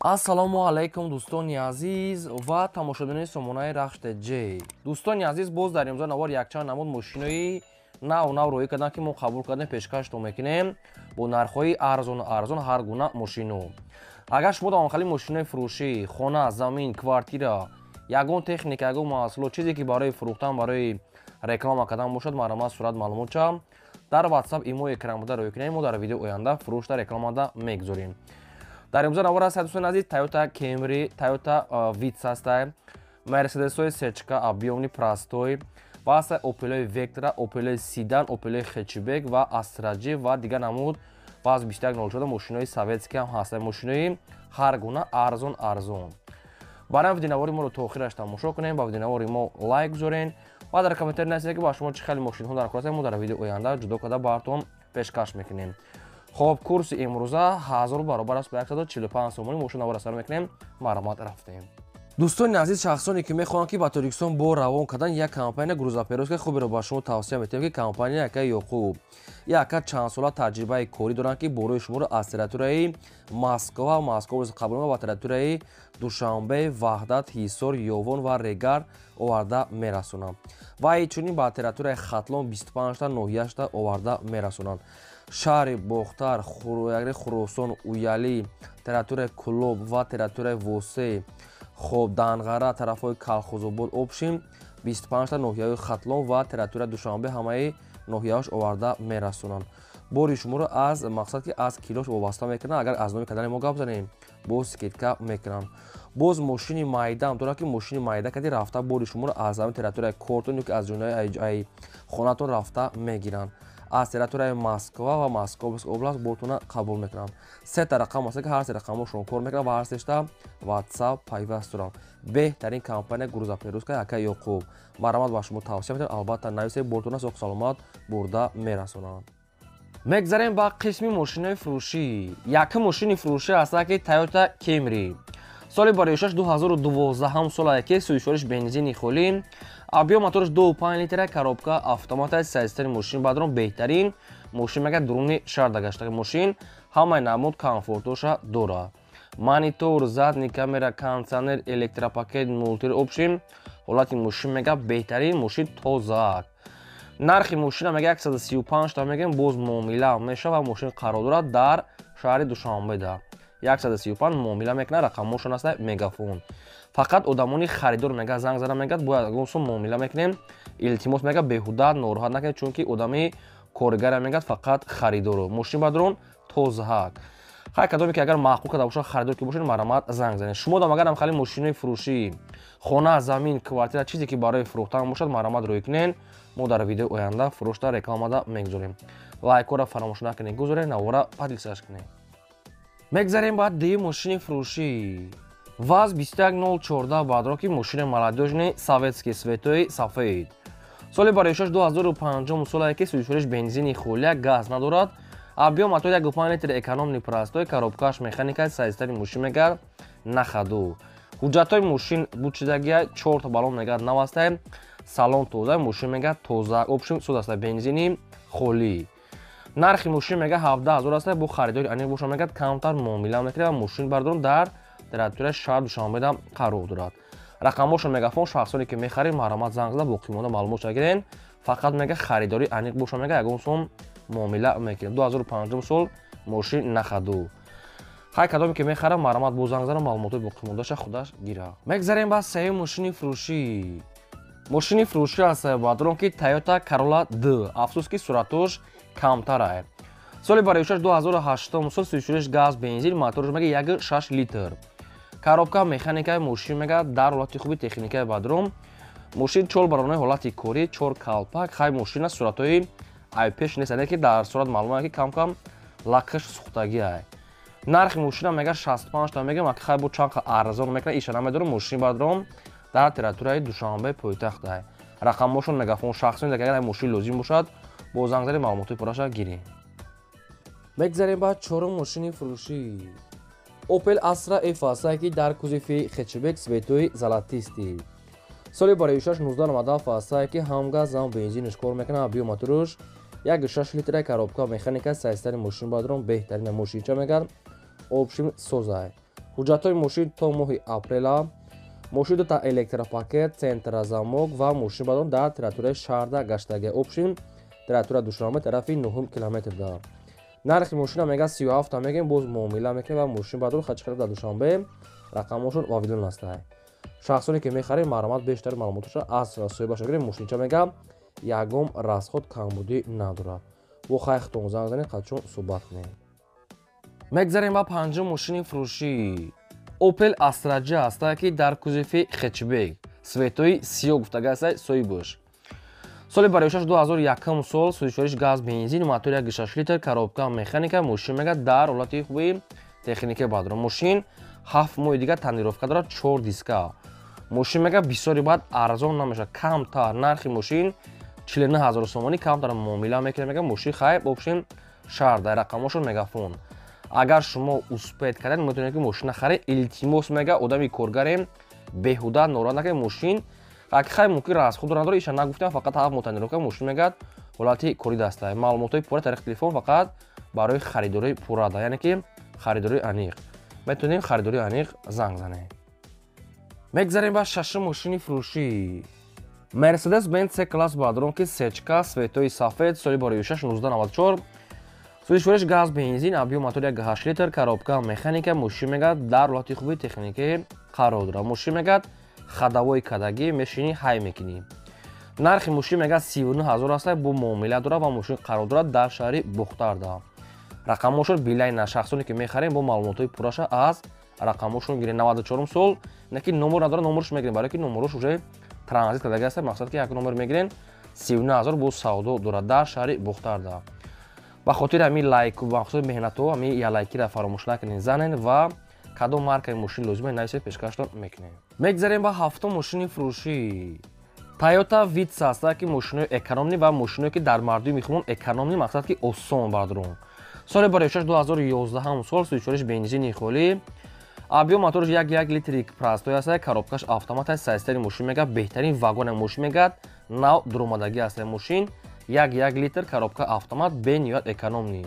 Ассалому алайкум, дӯстони азиз ва тамошобинони сомонаи Рахш ТЖ. Дӯстони азиз, боз дар имзо навор якчанд намуд мошинои нав нав роӣ карданд, ки мо қабул кардем, пешкаштон мекунем бо нархҳои арзону арзон ҳар гуна мошино. Агар шумо давомхали мошинои фурӯшӣ, хона, замин, квартира, ягон техника, ягон маҳсулот, чизе ки барои фурӯхтан, барои реклама кардан бошад, марҳамат, сурат, маълумотча дар WhatsApp, имо, экран буда роӣ кунем, мо дар видео оянда фурӯшта, рекламада мегузорем. Дар имрӯза навор аст, дӯстони азиз, Toyota Camry, Toyota Vitz ҳастай, Mercedes-ҳои сечка, объёмный, простой ва ҳастай Opel Vectra, Opel Sedan, Opel Hatchback ва Astra J ва дигар намуд ВАЗ 2104 мошинои советский ҳам ҳастай, мошинои ҳар гуна арзон арзон. Барои видеонавори моро то охираш тамошо кунем, ба видеонавори мо лайк гузорен ва дар комментарий нависед, ки ба шумо чӣ хеле мошинҳо дар кор ҳастанд, мо дар видео оянда ҷудо карда баратон пешкаш мекунем. Хоб, курси имрӯза 1000 баробар аст ба 145 сомонӣ. Мошин навора сар мекунем, марҳамат, рафтем. Дӯстони азиз, шахсоне ки мехоҳанд, ки ба Тоҷикистон бор равон кардан, як компания грузоперевозка хуберо ба шумо тавсия метиҳем, ки компания яка Ёқуб. Яка чандсола таҷрибаи корӣ доранд, ки борои шуморо аз территорияи Москва, Москва қабул ва территорияи Душанбе, Ваҳдат, Ҳисор, Ёвон ва Регар оварда мерасонанд ва инчунин ба территорияи Хатлон 25та ноҳияшта оварда мерасонанд. Шаҳри Бохтар, Хуросон, Уялӣ, территорияи Кулоб ва территорияи Восе, хоб, Данғара, тарафҳои Калхозобод, общем, 25та ноҳияҳои Хатлон ва территорияи Душанбе, ҳамаи ноҳияҳош оварда мерасонанд. Бори шуморо аз мақсад, ки аз килош вобаста мекунанд. Агар аз номи кардани мо гап занем, боз скидка мекунанд. Боз мошини майдаам дорад, ки мошини майда кади рафта бори шуморо аз ҳамин территорияи кортон ё ки аз ҷонаи хонатон рафта мегиранд. Аз территорияи Москва ва Московская область бортона қабул мекунанд. Сета рақам аст, ки ҳар се рақамошон кор мекунанд ва ҳар сешта WhatsApp пайваст доранд. Беҳтарин компания грузоперевозка яка Ёқуб, марҳамат, ба шумо тавсия метавонад. Албатта, нависед, бортона соқ саломат бурда мерасонанд. Мегзарем ба қисми мошинои фурӯшӣ. Якум мошини фурӯшӣ аст, ки Toyota Camry, соли бароишаш 2012 солае, ки сӯзишвориш бензини холӣ, объём мотораш 2,5 литра, коробка автомата, сайзтари мошин бадрон беҳтарин мошин. Мега дуруни шаҳр гаштаги мошин ҳамаи намуд комфортоша дорад: монитор, задний камера, кондиционер, электропакет, мультир, общем, ҳолати мошин мега беҳтарин, мошин тозаак. Нархи мошина мега 135 та мегӯем, боз муомила мешава. Мошин қарор дорад дар шаҳри Душанбеда. 135 муомила мекунад, рақамҳошон аст Мегафон. Фақат одамони харидор мега занг зада, мегӯяд, бояд ягон сум муомила мекунем, илтимос, мега, беҳуда нороҳат накунед, чунки одами коргара, мегӯяд, фақат харидору. Мошин бадрон тозаҳак. Хай, кадоме ки агар маъқул карда бошад, харидор ки бошед, марҳамат, занг занед. Шумо дам агарам хали мошинои фурӯшӣ, хона, замин, квартира, чизе ки барои фурӯхтан бошад, марҳамат, рӯй кунед, мо дар видеои оянда фурӯшта, рекламада мегузорем. Лайкҳоро фаромӯш накунед, гузоред, навора поделиться кунед. Мегзарем ба дуюм мошини фурӯшӣ. ВАЗ 21014 бадро, ки мошини молодёжный, советский, цветои сафед, соли бароишаш 2005 солае, ки сӯзишвориш бензини холия, газ надорад, объём мотор 1,5 литр, экономный, простой, коробкаш механика, сайзтари мошин мегар нахаду. Ҳуҷҷатҳои мошин бучидагия, чорта балон мегар навастай, салон тоза, мошин мегар тоза, общем, соз аста, бензини холӣ. Нархи мошин мега 17 000 аст, бо харидори аниқ боша, мегӯяд, камтар муомила мекунад. Ва мошин бардорон дар территорияи шаҳр Душанбеда қарор дорад. Рақамҳошон Мегафон. Шахсоне ки мехаред, марҳамат, занг зада боқимонда маълумот гирен. Фақат мега харидори аниқ боша, мега ягон сум муомила мекунад. 2005 сол мошин нахаду. Хай, кадоме ки мехарад, марҳамат, бо занг зада маълумотҳои боқимондаша худаш гирад. Мегзарем ба сеюм мошини фурӯшӣ. Мошини фурӯшӣ аст бадрон, ки Toyota Corolla D. Афсӯс, ки суратош камтарае. Соли бароишаш 2008 сол, сӯзишвориш газ, бензин, мотораш мега 1,6 литр, коробка механикаи. Мошин мега дар ҳолати хуби техникаи бадром. Мошин чор баронаи ҳолати корӣ, чор калпак. Хай, мошина суратҳои айпеш нест, ки дар сурат маълум, ки кам-кам лакаш сӯхтагиай. Нархи мошина мега 65 та мегӯям, аки хай бо чанд арзон мекунад, иша намедорам. Мошини бадром дар территорияи Душанбе пойтахтай. Рақамҳошон Мегафон. Шахсоне, агар мошин лозим бошад, бо зангзари маълумотҳои пурраша гирем. Мегзарем ба чорум мошини фурӯшӣ. Opel Astra F аст, ки дар кузови хэтчбек, цветои золотистый, соли бароишаш 1997 аст, ки ҳам газ, ҳам бензинаш кор мекунад, объём моторуш 1,6 литра, коробка механика, сайзтари мошин бадрон беҳтарина. Мошинча мегар, общем, созай. Ҳуҷҷатҳои мошин то моҳи апрела. Мошин дута электропакет, центрозамок ва мошин бадон дар территорияи шаҳрда гаштагия. Общим территория Душанбе тарафи 9 километр да. Нархи мошина мега 37 мегем, боз муомила мекунем ва мошин бадон хачхел дар Душанбе рақамошон Вавилон ҳастай. Шахсоне ки мехаред, марҳамат, бештар маълумоташро аз соҳибаша гиред. Мошинча мега ягон расход камбудӣ надорад. Бо хайхтон занг занед, қадчон суҳбат кунед. Мегзарем ба панҷум мошини фурӯшӣ. Opel Astra J ҳастае, ки дар кузови хэтчбек, цветои сиёҳ гуфтага ҳастае соҳибаш. Соли бароишаш 2001 сол, сӯзишвориш газ бензин, мотор 1,6 литр, коробка механика. Мошин мега дар ҳолати хуби техника бадро. Мошин 7 моҳи дигар тонировка дорад, 4 диска. Мошин мега бисёри баъд арзон намешавад, камтар нархи мошин 49 ҳазор сомонӣ, камтар муомила мекунад. Мега мошин хайб общем шаҳр дар рақамошон Мегафон. Агар шумо успеть кардед, метавонед ки мошина харед. Илтимос, мега одами коргарем, беҳуда норад накунед. Мошин аки хай мумкин расходро надорад, иша нагуфтам, фақат 7 моҳ тонировка. Мошин мегӯяд ҳолати кори дастае. Маълумотҳои пурра тариқи телефон фақат барои харидории пуррада, яъне ки харидории аниқ. Метавонем харидории аниқ занг занем. Мегзарем ба шашум мошини фурӯшӣ. Mercedes Benz C класс бадрон, ки сечка, цветои сафед, соли 2006, 1994, сӯзишвориш газ бензин, объём мотор 1,8 литр, коробка механика. Мошин мегӯяд дар ҳолати хуби техникӣ қарор дорад. Мошин мегӯяд ходовой кадагӣ, мешинӣ, ҳай мекунӣ. Нархи мошин мегӯяд 39 ҳазор аст, бо муомила дорад ва мошин қарор дорад дар шаҳри Бухтарда. Рақамошон Билайна. Шахсоне ки мехарем, бо маълумотҳои пурраша аз рақамошон гирем. 94 сол, не ки номер надорад, номерш мегирем, барое ки номерош уже транзит кардагӣ аст. Мақсад ки як номер мегирем, 39 ҳазор бо савдо дорад дар шаҳри Бухтарда. Ба хотири ҳамин лайку, ба хотири меҳнатҳо ҳамин я лайкира фаромӯш накунед, занед ва кадом маркаи мошин лозима нависед, пешкаштон мекунем. Мегзарем ба ҳафтум мошини фурӯшӣ. Toyota Vitz аст, ки мошинои экономный ва мошиное ки дар мардуми мехӯмон экономный, мақсад ки осон бардорон. Соли 2006, 2011 сол, сӯзишвориш бензини холӣ, объём моторш 1,1 литри простой аст, коробкаш автомат аст. Сайстари мошин мегӯяд беҳтарин вагоне. Мошин мегӯяд нав дуромадагӣ аст. Мошин 1,1 литр, коробка автомат, бениҳоят экономный.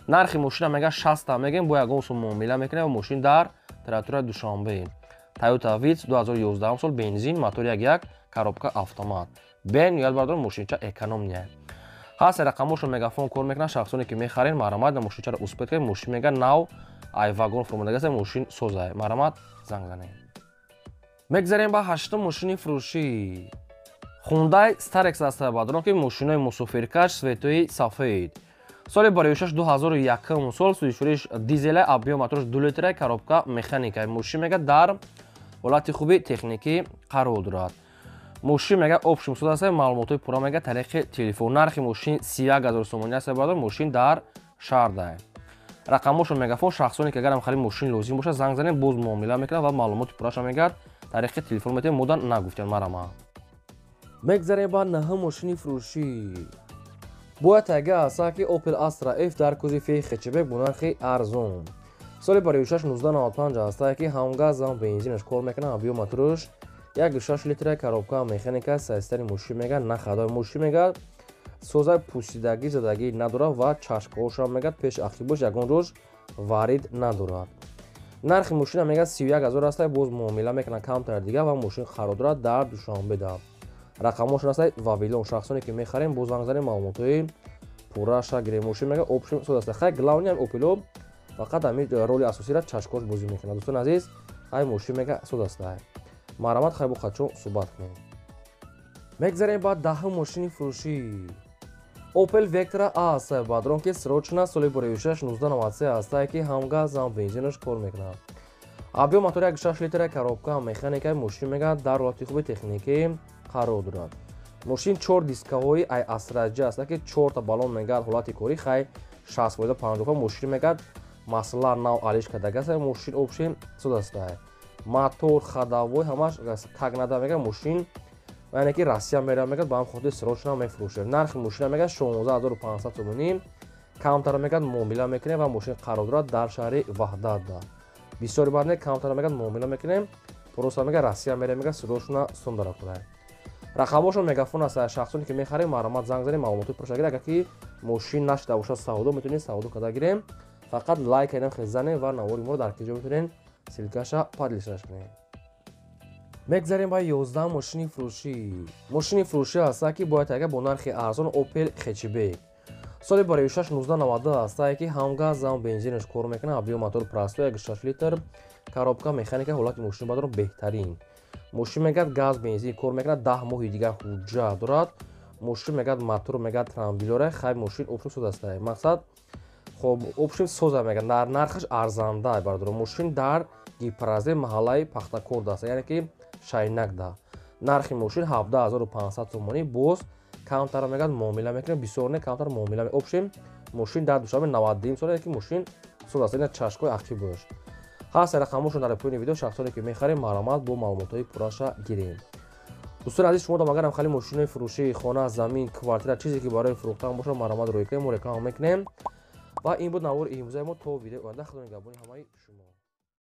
Нархи мошина мегӯяд 60 мегӯем, бо ягон сум муомила мекунем ва мошин дар территорияи Душанбе. Toyota Vitz 2011 сол, бензин, мотор 1,1, коробка автомат, бениҳоят бардор мошинча экономный ҳаст. Рақамошон Мегафон кор мекунад. Шахсоне ки мехаред, марҳамат, мошинчаро успеть кунед. Мошин мегӯяд нав ай вагон фуромадагӣ аст, мошин созай, марҳамат, занг занед. Мегзарем ба ҳаштум мошини фурӯшӣ. Hyundai Starex аст бадрон, ки мошинои мусофиркаш, цветои сафед, соли 2006, 2001 сол, сӯзишвориш дизела, объём моторш 2 литра, коробка механика. Мошин мега дар ҳолати хуби техникӣ қарор дорад. Мошин мега общим соз аст, маълумотҳои пурра мега тариқи телефон. Нархи мошин 31 ҳазор сомонӣ аст бардор, мошин дар шаҳрда. Рақамошон Мегафон. Шахсоне ки агарам хари мошин лозим бошад, занг занед, боз муомила мекунад ва маълумоти пурраша мегӯяд тариқи телефон метавонед, модан нагуфтян марама. Мегзарем ба наҳум мошини фурӯшӣ. Бояд тайга аста, ки Opel Astra F дар кузови хэтчбек бо нархи арзон. Соли 2006, 1995 аста, ки ҳам газ, ҳам бензинаш кор мекунад, объём моторш 1,6 литра, коробка механика. Сайстари мошин мегӯяд на хадои мошин мегӯяд созаи пусидагӣ задагӣ надорад ва чашкаҳошам мегӯяд пеш ақибош ягон рӯз варид надорад. Нархи мошина мегӯяд 31 ҳазор аста, боз муомила мекунад камтар дигар ва мошин қарор дорад дар Душанбеда. Рақамошон аста Вавилон. Шахсоне ки мехарем, боз занг занем, маълумотҳои пурраша гирем. Мошин мегӯяд общем соз аста. Хай, главный ҳам Опело фақат ҳамин роли асосиро чашкош бозӣ мекунад. Дӯстони азиз, ҳай мошин мегӯяд соз аста, марҳамат, хай бо қачон суҳбат кунем. Мегзарем ба даҳум мошини фурӯшӣ. Opel Vectra A аст бадрон, ки срочно, соли 2006, 1993 ҳастае, ки ҳам газ, ҳам бензинаш кор мекунад, объём мотор 1,6 литра, коробка механика. Мошин мегӯяд дар ҳолати хуби техникӣ қарор дорад. Мошин чор дискаҳои ай Astra J аст, ки чорта баллон мегӯяд ҳолати корӣ хай 60%, 50. Мошин мегӯяд масла нав алиш кардагӣ аст. Мошин общем соз аст, мотор, ходовой ҳамаш как надо. Мегӯяд мошин яъне ки Россия мерава, мегӯяд ба ҳам хотир срочно мефурӯшем. Нархи мошина мегӯяд 16 500 сомонӣ, камтар мегӯяд муомила мекунем ва мошин қарор дорад дар шаҳри Ваҳдат. Бисёри баъд не, камтар мегӯяд муомила мекунем, просто мегӯяд Россия мерава, мегӯяд срочно сум дара кунад. Рақамошон Мегафон аст. Шахсоне ки мехарем, марҳамат, занг занем, маълумоти пурша гиред. Агар ки мошин нашида бошад савдо, метавонед савдо карда гирем. Фақат лайк айнам хел занем ва навори моро дар киҷо метавонед. Ссылкаша поделиться кунед. Мегзарем ба 11 мошини фурӯшӣ. Мошини фурӯшӣ ҳаста, ки бояд ага бо нархи арзон, Opel Hatchback соли барои 1992 ҳастае, ки ҳам газ, ҳам бензинаш кор мекунад, объём мотор простой, 6 литр, коробка механика. Ҳолати мошин бадорам беҳтарин. Мошин мегӯяд, газ, бензин кор мекунад, 10 моҳи дигар ҳуҷҷат дорад. Мошин мегӯяд, мотор мегӯяд, трамблёра. Хай, мошин общем соз астае, мақсад, хоб, общем соза мегӯяд, дар нархаш арзанда, бардорам. Мошин дар Гипрозе, маҳаллаи Пахтакор даста, яъне ки Шайнак да. Нархи мошин 17 500 сомонӣ, боз камтар мегӯяд муомила мекунем, бисёр не, камтар муомила. Общем, мошин дар Душанбе 92 сола, ки мошин соз аст. Ина чашкои ақиб ҳаст, рақамошон дар поёни видео. Шахсоне ки мехарем, марҳамат, бо маълумотҳои пурраша гирем. Дӯстони азиз, шумо дам агарам хали мошинои фурӯшӣ, хона, замин, квартира, чизе ки барои фурӯхтан бошад, марҳамат, рӯй кунем, мо реклама мекунем. Ва ин буд навори имрӯзаи мо. То видеои оянда, худо нигаҳбони ҳамаи шумо.